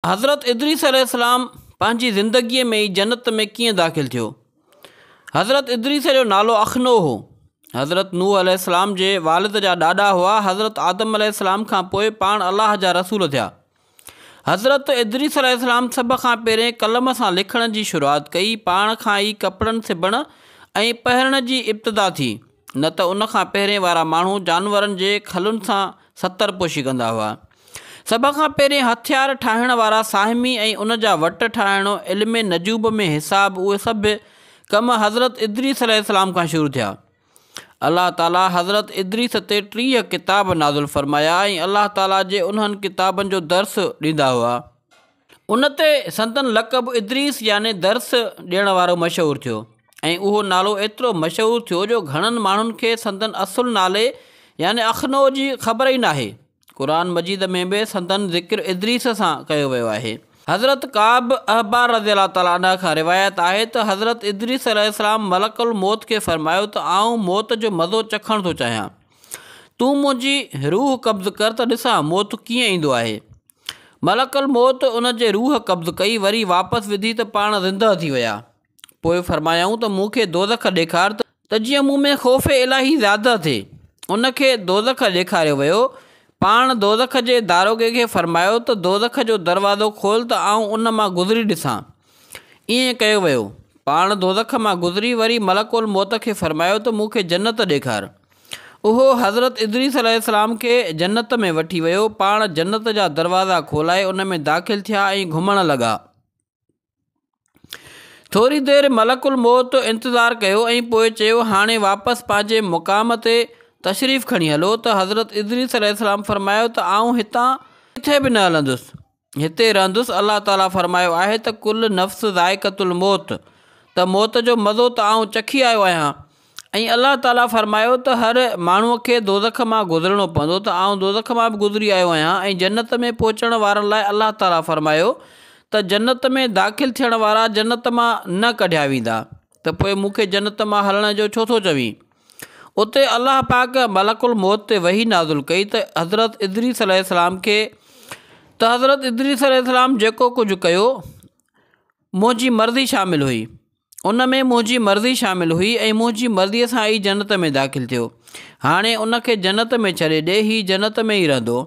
حضرت ادريس عليه السلام پنهنجي زندگيء ۾ ئي جنت ۾ ڪيئن داخل ٿيو؟ حضرت ادريس جو نالو اخنوع هو. حضرت نوح عليه السلام جي والد جا ڏاڏا هئا. حضرت آدم عليه السلام کان پوء پاڻ الله جا رسول ٿيا. حضرت ادريس عليه السلام سڀ کان پهرين قلم سان لکڻ جي شروعات ڪئي. پاڻ کان ئي ڪپڙن سبڻ ۽ پهرڻ جي ابتدا ٿي. نه ته ان کان پهرين وارا ماڻهو جانورن جي کلن سان ستر پوشي ڪندا هئا. سڀ کان پهرين هٿيار ٺاهڻ وارا ساهمي ۽ ان جا وٽ ٺاهڻ، علم نجوم ۾ حساب اهي سڀ ڪم حضرت ادريس عليه السلام کان شروع ٿيا. الله تعاليٰ حضرت ادريس تي 30 ڪتاب نازل فرمايا ۽ الله تعاليٰ جي انهن ڪتابن جو درس ڏيندا هئا. ان تي سندن لقب ادريس يعني درس ڏيڻ وارو مشهور ٿيو ۽ اهو نالو ايترو مشهور ٿيو جو گهڻن ماڻهن کي سندن اصل نالي يعني اخنوع جي خبر ئي ناهي. قرآن مجيد ۾ به سندن ذڪر ادريس سان ڪيو ويو آهي. حضرت ڪعب احبار رضي الله تعالٰي عنه کان روايت آهي ته حضرت ادريس عليه السلام ملڪ الموت کي فرمايو ته آئون موت جو مزو چکڻ ٿو چاهيان. تون منهنجي روح قبض ڪر ته ڏسان موت ڪيئن ايندو آهي. ملڪ الموت ان جي روح قبض ڪئي وري واپس وڌي ته پاڻ زندهه ٿي ويا. پوء فرمايائون ته مون کي دوزخ ڏيکار ته جيئن مون ۾ خوف الاهي زياده ٿئي. ان کي دوزخ ڏيکاريو ويو. پاڻ دوزخ جي داروغي کي فرمايو ته دوزخ جو دروازو کول ته آئون ان مان گذري ڏسان. ائين ڪيو ويو. پاڻ دوزخ مان گذري وري ملڪ الموت کي فرمايو ته مون کي جنت ڏيکار. اهو حضرت ادريس عليه السلام کي جنت ۾ وٺي ويو. پاڻ جنت جا دروازا کولائي ان ۾ داخل ٿيا ۽ گهمڻ لڳا. ٿوري دير ملڪ الموت انتظار ڪيو ۽ پوء چيو هاڻي واپس پنهنجي مقام تي تشريف کڻي هلو ته حضرت ادريس عليه السلام فرمايو ته آئون هتان ڪٿي به نه هلندس هتي رهندس الله تعالي فرمايو آهي ته ڪل نفس ذائقة الموت ته موت جو مزو ته آئون چکي آيو آهيان ۽ الله تعاليٰ فرمايو ته هر ماڻهوء کي دوزخ مان گذرڻو پوندو ته آئون دوزخ مان به گذري آيو آهيان ۽ جنت ۾ پهچڻ وارن لاء الله تعاليٰ فرمايو ته جنت ۾ داخل ٿيڻ وارا جنت مان نه ڪڍيا ويندا ته پوء مون کي جنت مان هلڻ جو ڇو ٿو چوين؟ اتي الله پاڪ ملڪ الموت تي وحي نازل ڪئي ته حضرت ادريس عليه السلام کي ته حضرت ادريس عليه السلام جيڪو ڪجهه ڪيو منهنجي مرضي شامل هئي. ان ۾ منهنجي مرضي شامل هئي ۽ منهنجي مرضيء سان ئي جنت ۾ داخل ٿيو. هاڻي ان کي جنت ۾ ڇڏي ڏي، هي جنت ۾ ئي رهندو.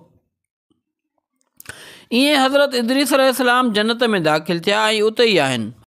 ائين حضرت ادريس عليه السلام جنت ۾ داخل ٿيا ۽ اتي ئي آهن.